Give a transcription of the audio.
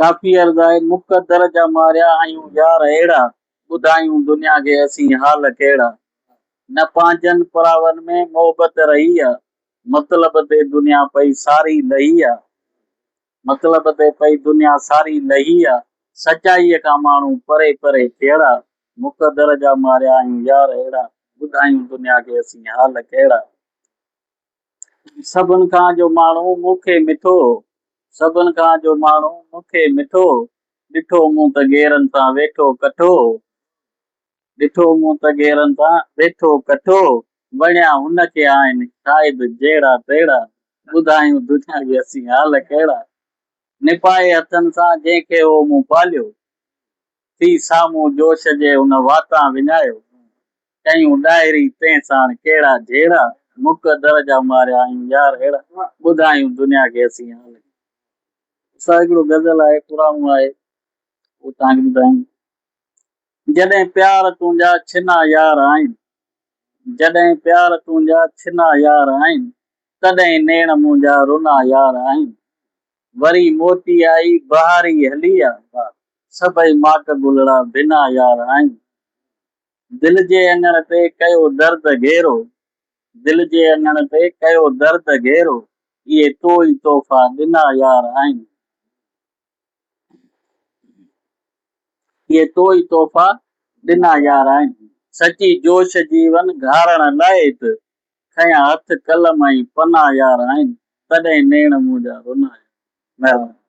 ڪافي عرض آهي، مقدر جا ماريا آهيون يار اهڙا، ٻڌايون دنيا کي اسين حال ڪهڙا. نه پنهنجن پراون ۾ محبت رهي آ، مطلب تي دنيا پئي ساري لهي آ. مطلب تي پئي دنيا ساري لهي آ، سچائيء کان ماڻهو پري پري ٿيڙا. مقدر جا ماريا آهيون يار اهڙا، ٻڌايون دنيا کي اسين حال ڪهڙا. سڀن کان جو ماڻهو مون کي مٺو، سڀن کان جو ماڻهو مون کي مٺو، ڏٺو مون ته غيرن سان ويٺو ڪٺو، ڏٺو مون ته غيرن سان ويٺو ڪٺو، وڻيا هن کي آهن شايد جهڙا تهڙا، ٻڌايون دنيا کي اسين حال ڪهڙا. نپائي هٿن سان جنهن کي هو مون پاليو، ٿي سامهون جوش جي هن واتان وڃايو. ڪيون ڏاهري تنهن ساڻ ڪهڙا جهيڙا، مقدر جا ماريا آهيون يار اهڙا، ٻڌايون دنيا کي اسين حال ڪهڙا. استاد هڪڙو غزل آهي پراڻو آهي اهو توهان کي ٻڌايان. جڏهن پيار تنهنجا ڇنا يار آهن، جڏهن پيار تنهنجا ڇنا يار آهن، تڏهن نيڻ منهنجا رنا يار آهن. وري موٽي آئي بهاري هلي آ، سڀئي ماڪ گلڙا بنا يار آهن. دل جي اڱڻ تي ڪيو درد گهيرو، دل جي اڱڻ تي ڪيو درد گهيرو، اهي تو ئي تحفا ڏنا يار آهن. اهي تو ئي تحفا ڏنا يار آهن. سچي جوش جيون گهارڻ لاء هت، کنيا هٿ قلم ۽ پنا يار آهن. تڏهن نيڻ منهنجا رنا يار. مهرباني.